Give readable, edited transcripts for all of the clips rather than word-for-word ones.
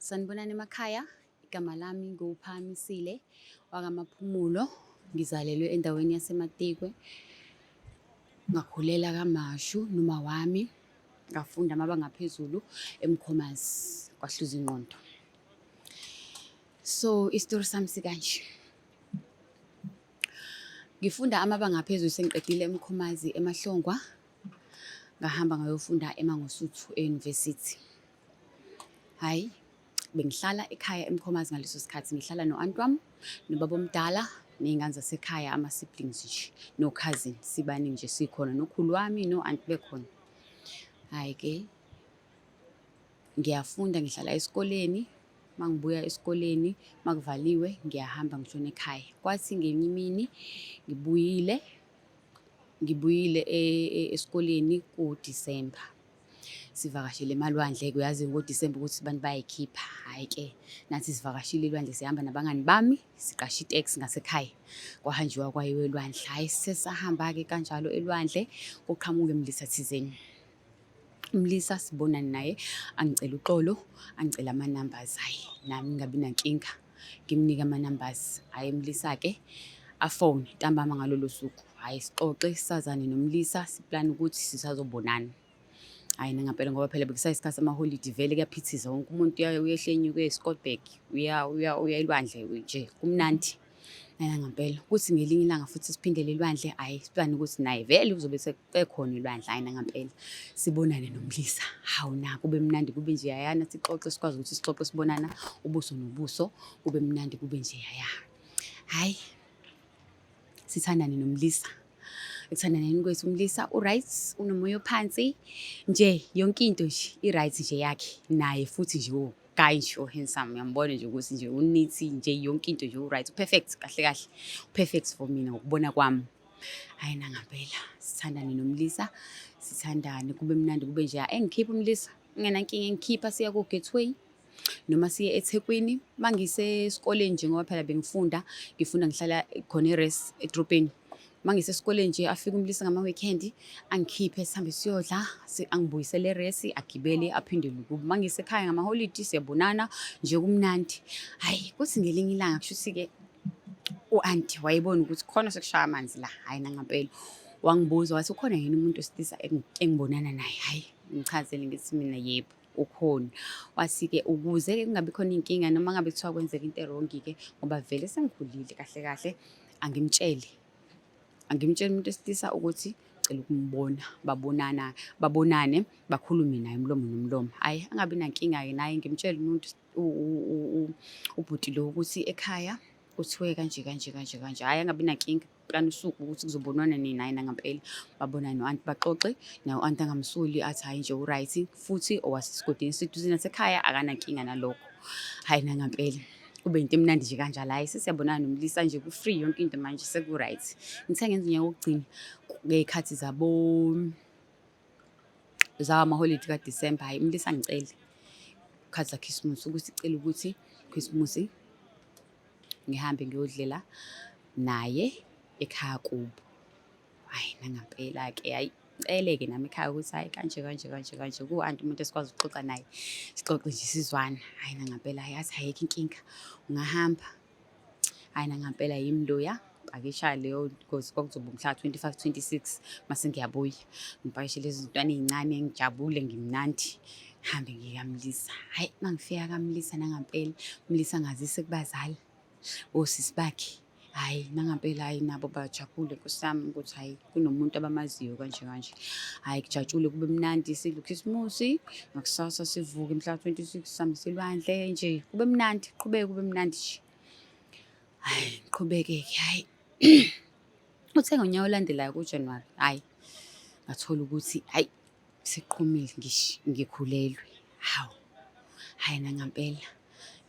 Sanibonani emakhaya, igama lami nguPhakamisile wakaMaphumulo. Ngizalelwe endaweni yaseMatikwe, ngakhulela KaMashu noma wami, ngafunda amabanga aphezulu eMkhomazi, KwaHluzingqondo. So isitori sami sikanje. Ngifunda amabanga aphezulu sengiqedile eMkhomazi eMahlongwa, ngahamba ngayofunda eMangosuthu e-University. Hhayi, bengihlala ekhaya eMkhomazi ngaleso sikhathi ngihlala no-anti wami, nobaba omdala, ney'ngane zasekhaya ama-siblings nje, no-cousin sibaningi nje sikhona, nokhulu wami no-anti bekhona. Hhayi-ke ngiyafunda ngihlala esikoleni, uma ngibuya esikoleni uma kuvaliwe ngiyahamba ngishone ekhaya. Kwathi ngenye imini ngibuyile, ngibuyile esikoleni kuDisemba. Sivakashele emalwandle-ke uyazi ngoDisemba ukuthi abantu bayay'khipha. Hhayi-ke nathi sivakashile elwandle sihamba nabangani bami, siqashe iteksi ngasekhaya. Kwahanjiwa kwayiwa elwandle. Hhayi sesahamba-ke kanjalo elwandle kuqhamuke mlisa thizeni. Umlisa sibonane naye angicele uxolo, angicele ama-numbers. Hhayi nami ngingabi nankinga ngimnike ama-numbers. Hhayi umlisa-ke afone ntambama ngalolo suku. Hhayi sixoxe sazane nomlisa siplane ukuthi sisazobonana. Hhayi nangampela ngoba phela bekusayisikhathi samaholidi vele kuyaphithiza wonke umuntu uyehla enyuke e-Scottburgh uya uya uya elwandle nje kumnandi. Hhayi nangampela kuthi ngelinye ilanga futhi siphindele elwandle hhayi siplane ukuthi naye vele uzobe ekhona elwandle hhayi nangampela sibonane nomlisa. Hawu na kube mnandi kube nje yayana sixoxe sikwazi ukuthi sixoxe sibonana ubuso nobuso kube mnandi kube nje yaya. Hhayi sithandane nomlisa. Ekuthandaneni kwethu umlisa u-right, unomoya ophansi nje yonke into nje i-right nje yakhe naye futhi nje guy nje o-handsome uyambona nje ukuthi nje unithi nje yonke into nje u-right u-perfect kahle kahle u-perfect for mina ngokubona kwami. Hhayi nangampela sithandane nomlisa sithandane kube mnandi kube nje engikhipha umlisa ngingenankinga engikhipha siya ko-Gateway noma siye eThekwini. Uma ngisesikoleni nje ngoba phela bengifunda, ngifunda ngihlala khona e-res edrobheni. Uma ngisesikoleni nje afike umlisa ngama-weekend angikhiphe sihambe siyodla, angibuyisele e-res, agibele aphindele kubo. Uma ngisekhaya ngamaholidi siyabonana nje kumnandi. Hhayi kuthi ngelinye ilanga kushuthi-ke u-anti wayebona ukuthi khona sekushaya amanzi la, hhayi nangampela. Wangibuza wathi ukhona yini umuntu wesilisa engibonana naye? Hhayi ngichazele ngithi mina yebo ukhona. Wathi-ke ukuze-ke kungabi khona iy'nkinga noma ngabe kuthiwa kwenzeka into erongi-ke ngoba vele sengikhulile kahle kahle angimtshele. Angimtshele umuntu wesilisa ukuthi cela ukumbona babonana babonane bakhulume naye umlomo nomlomo. Hhayi angabi nankinga-ke naye ngimtshele umuntu ubhuti lo ukuthi ekhaya kuthiwe kanje kanje kanje kanje. Hhayi angabi nankinga. Plana usuku ukuthi kuzobonwana nini naye nangampela babonane no-anti baxoxe naye u-anti angamsoli athi hhayi nje u-right futhi owasesigodini esiduze nasekhaya akanankinga nalokho. Hhayi nangampela kube into emnandi nje kanjalo, hhayi sesiyabonana nomlisa nje ku-free yonke into manje seku-right. Ngithe ngenza unyaka wokugcina ngey'khathi zabo zawo amaholidi kaDisemba, hhayi umlisa angicele khathi zakhisimusi ukuthi cela ukuthi khisimusi ngihambe ngiyodlela naye ekhaya kubo. Hhayi nangampela-ke hhayi ngicele-ke nami ekhaya ukuthi hhayi kanje kanje kanje kanje ku-anti umuntu esikwazi ukuxoxa naye sixoxe nje sizwana. Hhayi nangampela hhayi athi ayikho inkinga ungahamba. Hhayi nangampela yimi loya ngipakisha leyo because kwakuzoba umhla 25 26 mase ngiyabuya ngipakishe lezi zintwana ey'ncane ngijabule ngimnandi ngihambe ngiye kamlisa. Hhayi uma ngifika kamlisa nangampela umlisa ngazise kubazali osisi bakhe. Hhayi nangampela hhayi nabo bajabule nkosi yami ukuthi hhayi kunomuntu abamaziyo kanje kanje. Hhayi kujatshulwe kube mnandi sidle ukhisimusi, ngakusasa sivuke mhla 26 sihambe siye elwandle nje kube mnandi, kuqhubeke kube mnandi nje. Hhayi ngiqhubeke-ke hhayi. Uthe ngonyaka olandelayo kuJanuwari hhayi ngathola ukuthi hhayi Siqhumile ngish ngikhulelwe. Hawu, hhayi nangampela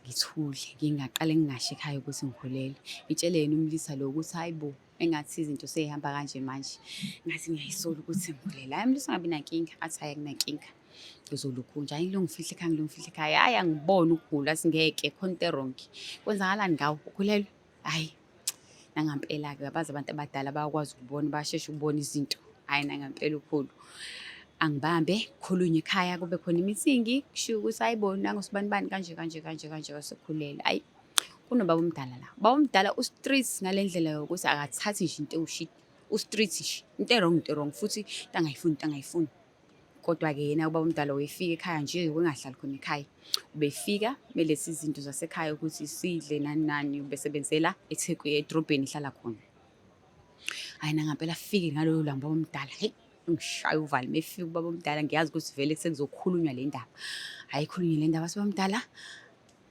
ngithule ngingaqale ngingasho ekhaya ukuthi ngikhulelwe. Ngitshele yena umlisa lo ukuthi hhayi bo, engathi izinto sey'hamba kanje manje. Ngathi ngiyayisola ukuthi ngikhulelwe. Hhayi umlisa angabi nankinga, athi hhayi akunankinga. Ngizolokhu nje, hhayi ngilongifihle ekhaya ngilongifihle ekhaya. Hhayi angiboni ukugula athi ngeke khona into e-wrong. Kwenzakalani ngawe, ukhulelwe? Hhayi nangampela-ke uyabazi abantu abadala bayakwazi ukubona, bayashesha ukubona izinto. Hhayi nangampela ukhulu. Angibambe, kukhulunywe ekhaya kube khona imithingi, kushiwo ukuthi hhayi bo nangu sibanibani kanje kanje kanje kanje wasekhulelwe. Hhayi, kunobaba omdala la. Ubaba omdala u-strict ngale ndlela yokuthi akathathi nje into ewushidi, u-strict nje. Into e-wrong into e-wrong futhi into angayifuni into angayifuni. Kodwa-ke yena ubaba omdala wayefika ekhaya nje ubengahlali khona ekhaya. Ubefika belethe izinto zasekhaya ukuthi sidle nani nani, ubesebenzela eThekwini edrobheni ehlala khona. Hhayi nangampela afike ngalolo langa ubaba omdala, hheyi ungishaya uvalo uma efika ubaba omdala ngiyazi ukuthi vele sekuzokhulunywa le ndaba. Hhayi ikhulunywe le ndaba athi ubaba omdala,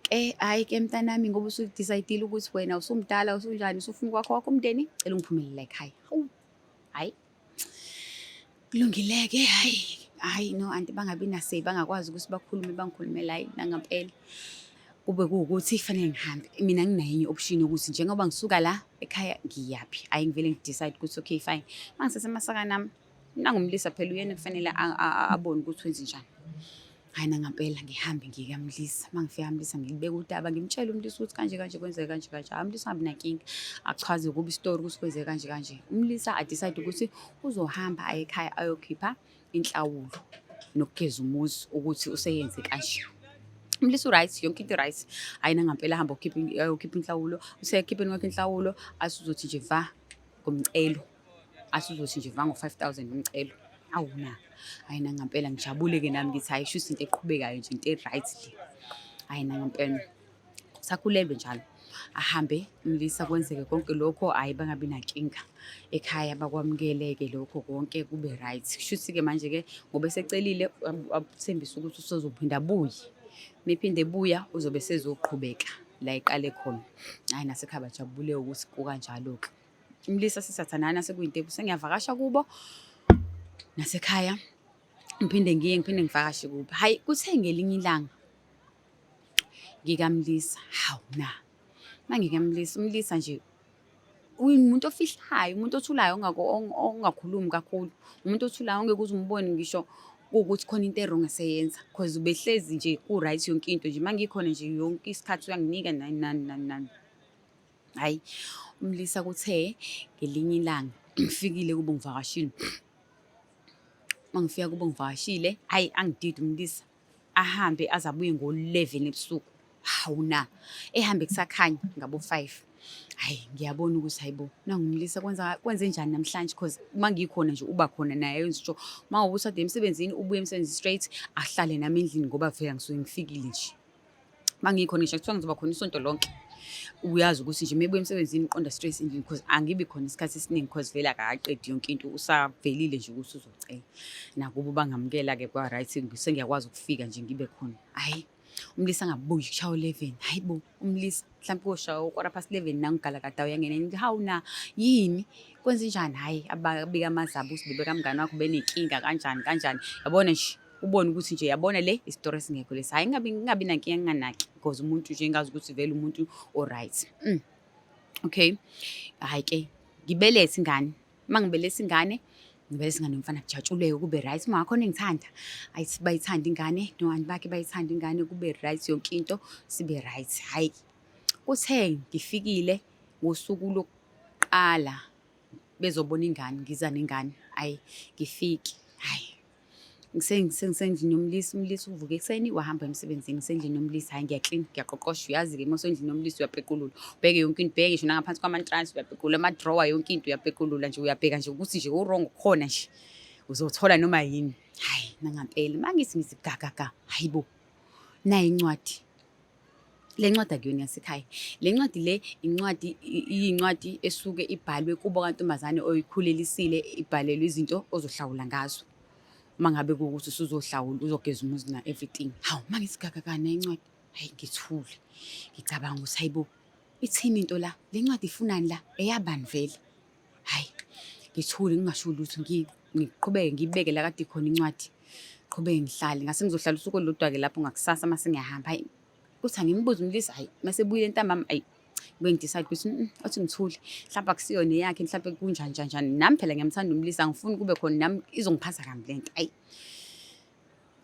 ke hhayi ke mntanami ngoba usu-decide-ile ukuthi wena usumdala usunjani usufuna ukwakha owakho umndeni, cela ungiphumele la ekhaya. Hawu, hhayi kulungile-ke hhayi hhayi no anti bangabi nase bangakwazi ukuthi bakhulume bangikhulumele hhayi nangampela. Kube kuwukuthi kufanele ngihambe mina nginayo enye i-option yokuthi njengoba ngisuka la ekhaya ngiyaphi. Hhayi ngivele ngi-decide ukuthi okay fine, uma ngisasemasakeni ami nangumlisa phela uyena ekufanele abone ukuthi wenzenjani. Hhayi nangampela ngihambe ngiye kamlisa, uma ngifika kamlisa ngilibeke udaba ngimtshele umlisa ukuthi kanje kanje kwenzeke kanje kanje. Hhayi umlisa angabi nankinga, achaze kubo isitori ukuthi kwenzeke kanje kanje. Umlisa a-decide ukuthi uzohamba aye ekhaya ayokhipha inhlawulo nokugeza umuzi ukuthi useyenze kanje. Umlisa u-right, yonke into i-right. Hhayi nangampela ahambe ayokhipha inhlawulo, usekhipheni kwakhe inhlawulo athi uzothi nje va ngomcelo. Athi uzothi nje va ngo-five thousand umcelo. Awu na, hhayi nangampela ngijabule-ke nami ngithi hhayi shuthi into eqhubekayo nje into e-right le. Hhayi nangampela sakhulelwe njalo. Ahambe umlisa kwenzeke konke lokho, hhayi bangabi nankinga ekhaya bakwamukele-ke lokho konke kube right. Kushuthi-ke manje-ke ngoba esecelile wathembisa ukuthi usezophinda abuye. Uma ephinde ebuya uzobe esezoqhubeka la eqale khona. Hhayi nasekhaya bajabule ukuthi kukanjalo-ke. Umlisa sisathandana sekuyinto sengiyavakasha kubo nasekhaya ngiphinde ngiye ngiphinde ngivakashe kubo. Hhayi kuthe ngelinye ilanga ngikamlisa, hawu na, uma ngikamlisa umlisa nje umuntu ofihlayo, umuntu othulayo ongakhulumi kakhulu, umuntu othulayo ongeke uze umbone ngisho kuwukuthi khona into e-wrong eseyenza cause ubehlezi nje ku-right yonke into nje uma ngikhona nje yonke isikhathi uyanginika nani nani nani nani. Hhayi, umlisa kuthe ngelinye ilanga ngifikile kubo ngivakashile, uma ngifika kubo ngivakashile, hhayi angididi umlisa ahambe aze abuye ngo-eleven ebusuku. Hawu na, ehambe kusakhanya ngabo-five. Hhayi ngiyabona ukuthi hhayi bo, nangu umlisa kwenza kwenzenjani namhlanje cause uma ngikhona nje uba khona naye enze sure. Uma kuwukuthi kade emsebenzini ubuya emsebenzini straight ahlale nami endlini ngoba vele ngisuke ngifikile nje. Uma ngikhona ngisho kuthiwa ngizoba khona isonto lonke, uyazi ukuthi nje uma ebuya emsebenzini uqonda straight endlini cause angibi khona isikhathi esiningi cause vele akakaqedi yonke into usavelile nje ukuthi uzocela. Nakubo bangamukela-ke kwa-right sengiyakwazi ukufika nje ngibe khona. Hhayi, umlisa angabuyi kushaya u-eleven, hhayi bo umlisa mhlampe koshaya o-quarter past eleven nangu ugalakada uyangena endlini, hawu na yini kwenzenjani? Hhayi abike amazaba ukuthi bebekamngani wakho benenkinga kanjani kanjani, yabona nje ubone ukuthi nje yabona le isitori esingekho lesi. Hhayi ngingabi ngingabi nankinga nginganaki because umuntu nje ngazi ukuthi vele umuntu o-right. Okay, hhayi-ke ngibelethe ingane, uma ngibeletha ingane, ngibeletha ingane yomfana kujatshulwe-ke kube right. Uma wakhona engithanda, ayithi bayithande ingane no-anti bakhe bayithande ingane kube right yonke into sibe right. Hhayi, kuthe ngifikile ngosuku lokuqala bezobona ingane, ngiza nengane, hhayi ngifike, hhayi ngisendlini yomlisa, umlisa uvuke ekuseni wahamba emsebenzini. Ngisendlini yomlisa, hhayi ngiyaklina, ngiyaqoqosha. Uyazi-ke uma usendlini yomlisa uyapequlula, ubheke yonke into, ubheke ngisho nangaphansi kwamantransi uyapequlula, ama-drawer yonke into uyapequlula nje, uyabheka nje ukuthi nje u-wrong khona nje uzothola noma yini. Hhayi nangampela uma ngithi ngithi gaga ga, hhayi bo, nayi incwadi. Le ncwadi akuyona yasekhaya. Le ncwadi le incwadi iyincwadi esuke ibhalwe kubo kantombazane oyikhulelisile, ibhalelwe izinto ozohlawula ngazo. Uma ngabe kuwukuthi usuzohlawula uzogeza umuzi na everything. Hawu uma ngithi gaga nayi incwadi, hhayi ngithule. Ngicabanga ukuthi hayi bo, ithini into la? Le ncwadi ifunani la? Eyabani vele? Hhayi ngithule ngingasho lutho ngiqhubeke ngiyibeke la kade ikhona incwadi. Ngiqhubeke ngihlale ngase ngizohlala usuku olulodwa-ke lapho ngakusasa mase ngiyahamba. Hhayi kuthi angimbuze umlisa hhayi mase ebuyile ntambama hhayi ngibuye ngi-decide ukuthi othi ngithule mhlawumbe akusiyona eyakhe mhlawumbe kunjani njani njani. Nami phela ngiyamthanda umlisa angifuni kube khona nami izongiphatha kambi le nto hhayi.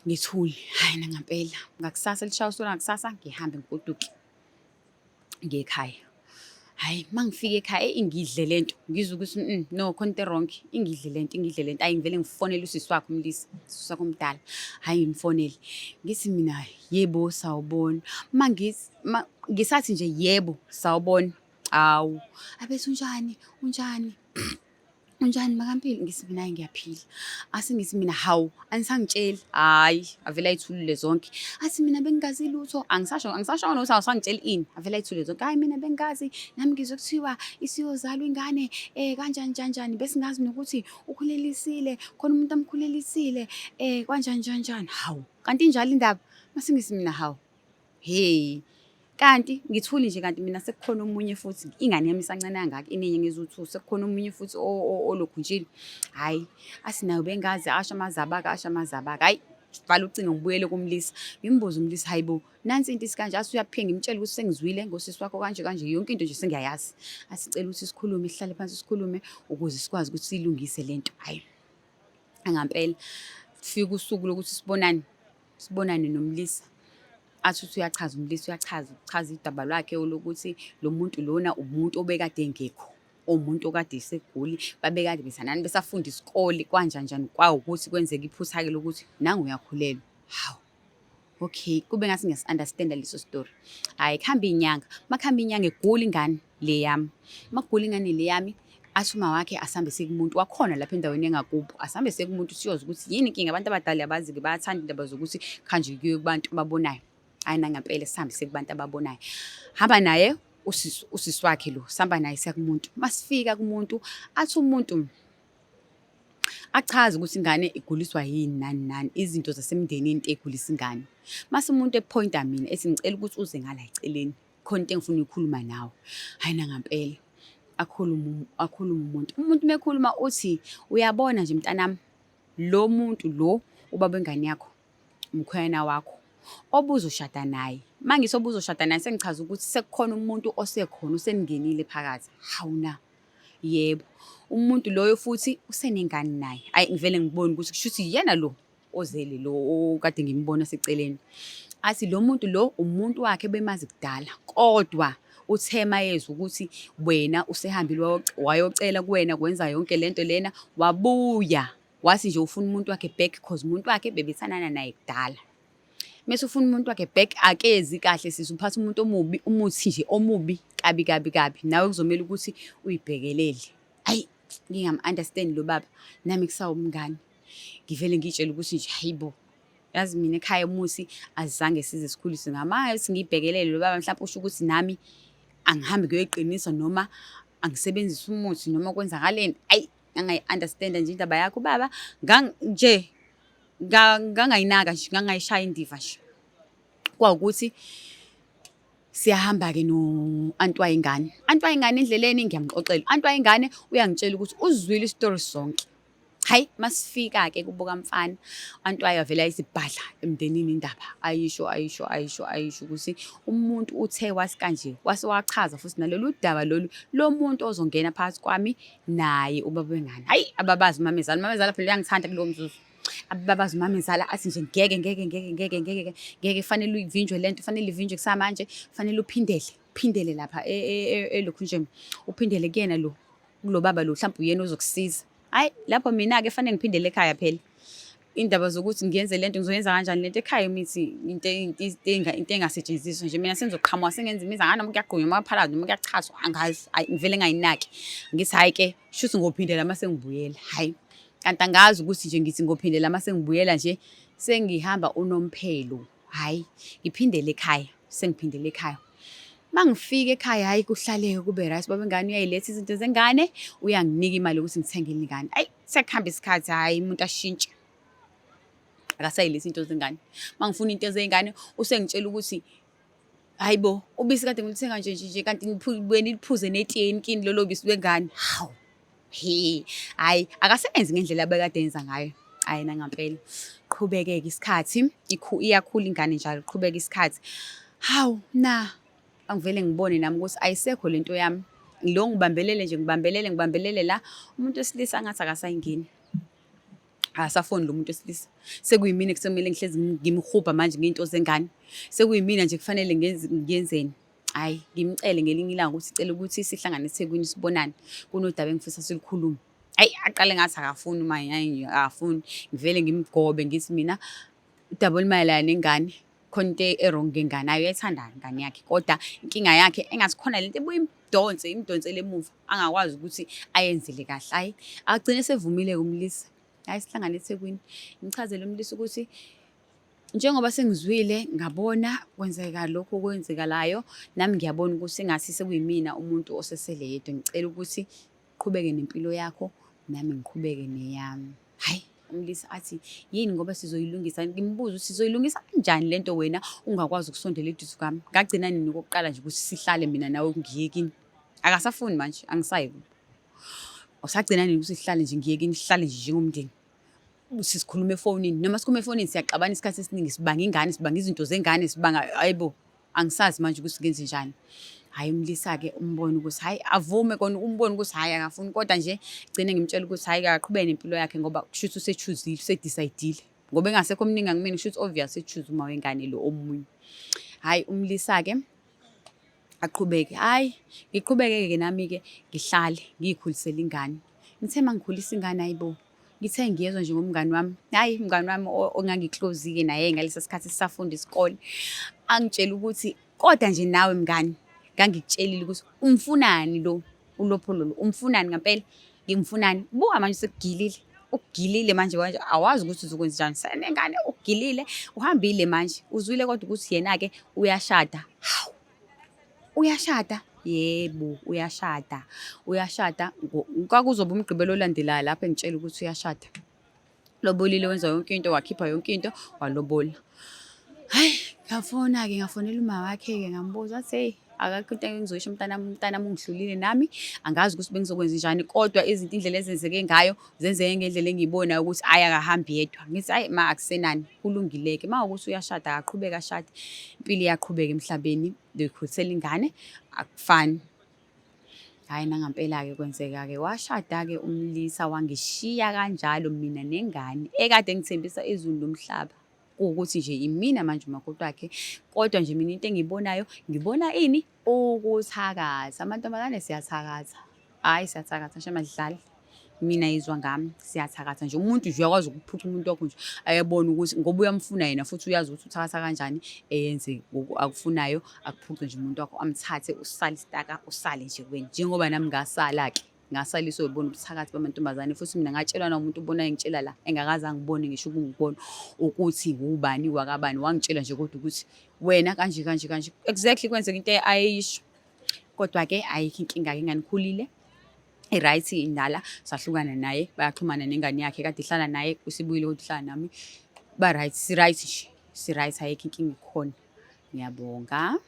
Ngithule hhayi nangampela ngakusasa lishaya usuku langakusasa ngihambe ngigoduke ngiye ekhaya. Hhayi, uma ngifika ekhaya eyi ingidle le nto, ngizwe ukuthi no khona into e-wrong, ingidle le nto, ingidle le nto. Hhayi ngivele ngifonele usisi wakhe umlisa, usisi wakhe omdala. Hhayi ngimfonele, ngithi mina yebo sawubona. Uma ngithi ngisathi nje yebo sawubona, hawu abethi unjani, unjani? Unjani makaMpilo? Ngithi mina hhayi ngiyaphila. Ase ngithi mina hawu anisangitsheli, hhayi avele ayithulule zonke. Athi mina bengingazi lutho, angisasho angisasho nokuthi awusangitsheli ini, avele ayithulule zonke. Hhayi mina bengingazi, nami ngizwe kuthiwa isiyozalwa ingane kanjani kanjani, besingazi nokuthi ukhulelisile, khona umuntu amkhulelisile kanjani kanjani. Hawu kanti injalo indaba? Mase ngithi mina hawu. Hey, kanti ngithule nje kanti mina sekukhona omunye futhi ingane yami isancane kangaka iney'nyanga eziwu-two sekukhona omunye futhi olokhunjile. Hhayi, athi nayo bengazi asho amazabaka asho amazabaka. Hhayi, vala ucingo ngibuyele kumlisa. Ngimbuze umlisa, hayi bo, nansi into isikanje athi uyaphika ngimtshele ukuthi sengizwile ngosisi wakho kanje kanje yonke into nje sengiyayazi. Athi cela ukuthi sikhulume sihlale phansi sikhulume ukuze sikwazi ukuthi siyilungise le nto. Hhayi, ngampela fika usuku lokuthi sibonane. Sibonane nomlisa athi uthi uyachaza umlisa uyachaza uchaza udaba lwakhe olokuthi lo muntu lona umuntu obekade engekho umuntu okade esegoli babekade besanani besafunda isikole kwanjanjani kwawukuthi kwenzeka iphutha-ke lokuthi nangu uyakhulelwa. Hawu, okay kube ngathi ngiyasi-understand-a leso story. Hhayi kuhambe iy'nyanga, uma kuhamba iy'nyanga igula ingane. le yami. Uma kugula ingane le yami, athi uma wakhe asambe siye kumuntu wakhona lapha endaweni engakubo, asambe siye kumuntu siyozwa ukuthi yini inkinga. Abantu abadala yabazi-ke bayathanda indaba zokuthi kuhanjwe kuyiwe kubantu ababonayo. Hhayi nangempela sihambe siye kubantu ababonayo. Hamba naye usisi, usisi wakhe lo, sihamba naye siya kumuntu. Uma sifika kumuntu, athi umuntu achaze ukuthi ingane iguliswa yini nani nani, izinto zasemndenini into ey'gulisa ingane. Mase umuntu ephoyinta mina ethi ngicela ukuthi uze ngala eceleni. Khona into engifuna ukuyikhuluma nawe. Hhayi nangampela akhulume akhulume umuntu. Umuntu uma ekhuluma uthi uyabona nje mntanami lo muntu lo ubaba wengane yakho umkhwenyana wakho obuzoshada naye. Uma ngithi obuzoshada naye sengichaza ukuthi sekukhona umuntu osekhona useningenile phakathi. Hawu na? Yebo. Umuntu loyo futhi usenengane naye. Hhayi ngivele ngibone ukuthi kushuthi uyena lo. ozele lo okade ngimbona seceleni athi lo muntu lo umuntu wakhe bemazi kudala kodwa uthe mayezwa ukuthi wena usehambile wayocela kuwena kwenza yonke lento lena wabuya wathi nje ufuna umuntu wakhe back cause umuntu wakhe bebethandana naye kudala mese ufuna umuntu wakhe back akezi kahle sisi uphatha umuntu omubi umuthi nje omubi kabi kabi kabi nawe kuzomela ukuthi uyibhekelele ayi ngingam-understand lo baba nami kusawumngane ngivele ngiyitshele ukuthi nje hayibo yazi mina ekhaya umusi azange size sikhuliswe ngamanga ukuthi ngiyibhekelele lo baba mhlawumbe usho ukuthi nami angihambi kuyoyiqinisa noma angisebenzise umuthi noma kwenzakaleni ayi ngangayi-understanda nje indaba yakho baba nje ngangayinaka nje ngangayishaya indiva nje kwawukuthi Siyahamba-ke no-anti wayengane. Anti wayengane endleleni ngiyamxoxela. Anti wayengane uyangitshela ukuthi uzwile isitori sonke. Hayi masifika-ke kubo kamfana, anti wayo wavele ayisibhadla emndenini indaba. Ayisho ayisho ayisho ayisho ukuthi umuntu uthe wasi kanje wase wachaza futhi nalolu daba lolu lo muntu ozongena phakathi kwami naye ubaba wengane. Hayi ababazi umamezala, umamezala phela uyangithanda kulowo mzuzu. Ababazi umamezala athi nje ngeke ngeke ngeke ngeke ngeke ngeke fanele uyivinjwe lento fanele ivinjwe kusamanje fanele uphindele uphindele lapha e, e, e, elokhu nje uphindele kuyena lo kulo baba lo mhlawumbe uyena ozokusiza hayi lapho mina-ke fanele ngiphindele ekhaya phela indaba zokuthi ngiyenze lento ngizoyenza kanjani lento ekhaya imithi into into engasetshenziswa nje mina sengizoqhamuka sengenza imizi angani noma kuyagqunywa noma kuyaphalaza noma kuyachazwa angazi hayi ngivele ngayinaki ngithi hhayi ke shuthi ngophindela uma sengibuyela hhayi Kanti angazi ukuthi nje ngithi ngophindela uma sengibuyela nje sengihamba unomphelo. Hhayi, ngiphindele ekhaya, sengiphindele ekhaya. Uma ngifika ekhaya hhayi kuhlaleke kube right, ubaba wengane uyayiletha izinto zengane, uyanginika imali yokuthi ngithengele ingane. Ayi, sekuhamba isikhathi hhayi umuntu ashintshe. Akasayilethi into zengane. Uma ngifuna into zengane usengitshela ukuthi hayi bo, ubisi kade ngiluthenga nje nje nje kanti nibuye niliphuze netiye inkini lolo bisi lwengane. Hawu. He, hayi akasebenzi ngendlela abekade enza ngayo. Hayi nangampela. Qhubekeke isikhathi, iyakhula ingane njalo, qhubeka isikhathi. Hawu na angivele ngibone nami ukuthi ayisekho lento yami. Ngilo ngibambelele nje ngibambelele ngibambelele la umuntu wesilisa angathi akasayingeni. Akasafoni lo muntu wesilisa. Sekuyimina kusemele ngihlezi ngimhubha manje ngento zengane. Sekuyimina nje kufanele ngenzeni. Hhayi, ngimcele ngelinye ilanga ukuthi cela ukuthi sihlangane eThekwini sibonane, kunodaba engifisa silukhulume. Hhayi, aqale ngathi akafuni uma hhayi akafuni. Ngivele ngimgobe ngithi mina udaba olumayelana nengane, khona into e-wrong ngengane. Hhayi uyayithanda ingane yakhe kodwa inkinga yakhe engathi khona lento ebuye imdonse, imdonsele emuva angakwazi ukuthi ayenzele kahle. Hhayi, agcine esevumile-ke umlisa. Hhayi sihlangane eThekwini, ngichazele umlisa ukuthi njengoba sengizwile ngabona kwenzeka lokhu okwenzekalayo, nami ngiyabona ukuthi sengathi sekuyimina umuntu osesele yedwa. Ngicela ukuthi uqhubeke nempilo yakho, nami ngiqhubeke neyami. Hhayi, umlisa athi, yini ngoba sizoyilungisa? Ngimbuze ukuthi sizoyilungisa kanjani le nto wena ungakwazi ukusondela eduze kwami? Ngagcina nini okokuqala nje ukuthi sihlale mina nawe ngiye kini? Akasafuni manje, angisayi kubo. Usagcina nini ukuthi sihlale nje ngiye kini, sihlale nje njengomndeni? Sikhuluma efonini, noma sikhuluma efonini siyaxabana isikhathi esiningi, sibanga ingane, sibanga izinto zengane, sibanga hayibo, angisazi manje ukuthi ngenze njani. Hhayi umlisa-ke umbone ukuthi hhayi avume kona umbone ukuthi hhayi akafuni kodwa nje gcine ngimtshela ukuthi hhayi akaqhubeke nempilo yakhe ngoba kushuthi use-choose-ile, use-decide-ile. Ngoba engasekho omningi akumina kushuthi obvious use-choose uma wengane lo omunye. Hhayi umlisa-ke aqhubeke, hhayi ngiqhubeke-ke nami-ke ngihlale ngiyikhulisele ingane. Ngithe uma ngikhulisa ingane hhayi bo, ngithe ngiyezwa nje ngomngani wami, hhayi umngani wami ongangi-close-ke naye ngalesa sikhathi sisafunda isikole, angitshela ukuthi kodwa nje nawe mngani ngangikutshelile ukuthi umfunani lo ulophololo, umfunani ngampela, ngimfunani. Buka manje usekugilile, ukugilile manje manje awazi ukuthi uzokwenzenjani. Senengane ukugilile, uhambile manje, uzwile kodwa ukuthi yena-ke uyashada. Hawu! Uyashada? Yebo, uyashada. Uyashada kwakuzoba uMgqibelo olandelayo lapho engitshela ukuthi uyashada. Lobolile wenza yonke into, wakhipha yonke into, walobola. Hhayi, ngafona-ke ngafonela uma wakhe-ke ngambuza wathi hheyi akakho into engizoyisho mntanami, umntanami ungihlulile nami angazi ukuthi bengizokwenzenjani kodwa izinto indlela ezenzeke ngayo zenzeke ngendlela engiyibonayo ukuthi hhayi akahambi yedwa. Ngithi hhayi ma akusenani kulungile-ke uma kuwukuthi uyashada akaqhubeke ashade, impilo iyaqhubeka emhlabeni uyikhulisela ingane akufani. Hhayi nangampela-ke kwenzeka-ke washada-ke umlisa wangishiya kanjalo mina nengane ekade engithembisa izulu nomhlaba. Kuwukuthi nje imina manje umakoti wakhe kodwa nje mina into engiyibonayo ngibona ini? Ukuthakatha. Amantombazane siyathakatha. Hhayi siyathakatha nje amadlali. Mina yizwa ngami siyathakatha nje umuntu nje uyakwazi ukuphuca umuntu wakho nje ayebona ukuthi ngoba uyamfuna yena futhi uyazi ukuthi uthakatha kanjani eyenze akufunayo akuphuce nje umuntu wakho amthathe usale isitaka usale nje wena njengoba nami ngasala-ke ngasaliswa yibona ubuthakathi bamantombazane futhi mina ngatshelwa nawumuntu obonayo engitshela la engakaze angibone ngisho ukungibona ukuthi wubani wakabani wangitshela nje kodwa ukuthi wena kanje kanje kanje exactly kwenzeka into ayeyisho kodwa-ke ayikho inkinga-ke ingane ikhulile i-right indala sahlukana naye bayaxhumana nengane yakhe kade ihlala naye usibuyile kodwa ihlala nami ba-right si-right nje si-right ayikho inkinga ikhona ngiyabonga.